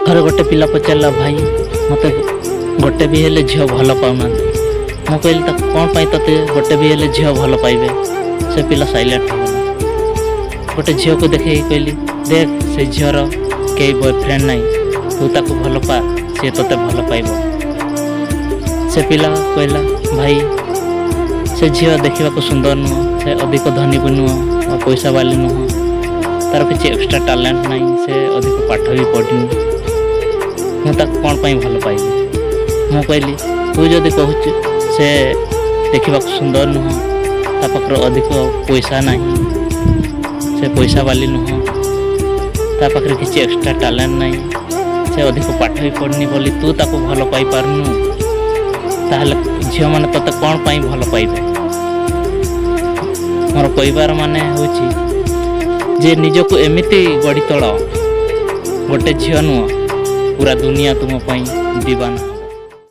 ଥରେ ଗୋଟେ ପିଲା ପଚାରିଲା, "ଭାଇ, ମୋତେ ଗୋଟେ ବି ହେଲେ ଝିଅ ଭଲ ପାଉନାହାନ୍ତି।" ମୁଁ କହିଲି ତାକୁ, "କ'ଣ ପାଇଁ ତୋତେ ଗୋଟେ ବି ହେଲେ ଝିଅ ଭଲ ପାଇବେ?" ସେ ପିଲା ସାଇଲେଣ୍ଟ ହେଇଗଲା। ଗୋଟେ ଝିଅକୁ ଦେଖେଇକି କହିଲି, "ଦେଖ, ସେ ଝିଅର କେହି ବୟଫ୍ରେଣ୍ଡ ନାହିଁ। ତୁ ତାକୁ ଭଲ ପା, ସିଏ ତୋତେ ଭଲ ପାଇବ।" ସେ ପିଲା କହିଲା, "ଭାଇ, ସେ ଝିଅ ଦେଖିବାକୁ ସୁନ୍ଦର ନୁହଁ, ସେ ଅଧିକ ଧନୀ ବି ନୁହଁ ବା ପଇସା ବାଲି ନୁହଁ, ତାର କିଛି ଏକ୍ସଟ୍ରା ଟ୍ୟାଲେଣ୍ଟ ନାହିଁ, ସେ ଅଧିକ ପାଠ ବି ପଢ଼ିନି। ମୁଁ ତାକୁ କ'ଣ ପାଇଁ ଭଲ ପାଇବି?" ମୁଁ କହିଲି, "ତୁ ଯଦି କହୁଛୁ ସେ ଦେଖିବାକୁ ସୁନ୍ଦର ନୁହଁ, ତା ପାଖରେ ଅଧିକ ପଇସା ନାହିଁ, ସେ ପଇସା ବାଲି ନୁହଁ, ତା ପାଖରେ କିଛି ଏକ୍ସଟ୍ରା ଟ୍ୟାଲେଣ୍ଟ ନାହିଁ, ସେ ଅଧିକ ପାଠ ବି ପଢ଼ିନି ବୋଲି ତୁ ତାକୁ ଭଲ ପାଇପାରୁନୁ, ତାହେଲେ ଝିଅମାନେ ତୋତେ କ'ଣ ପାଇଁ ଭଲ ପାଇବେ?" ମୋର କହିବାର ମାନେ ହେଉଛି ଯେ ନିଜକୁ ଏମିତି ଗଢ଼ି ତୋଳ, ଗୋଟେ ଝିଅ ନୁହଁ, ପୁରା ଦୁନିଆ ତୁମ ପାଇଁ ଦିବାନା।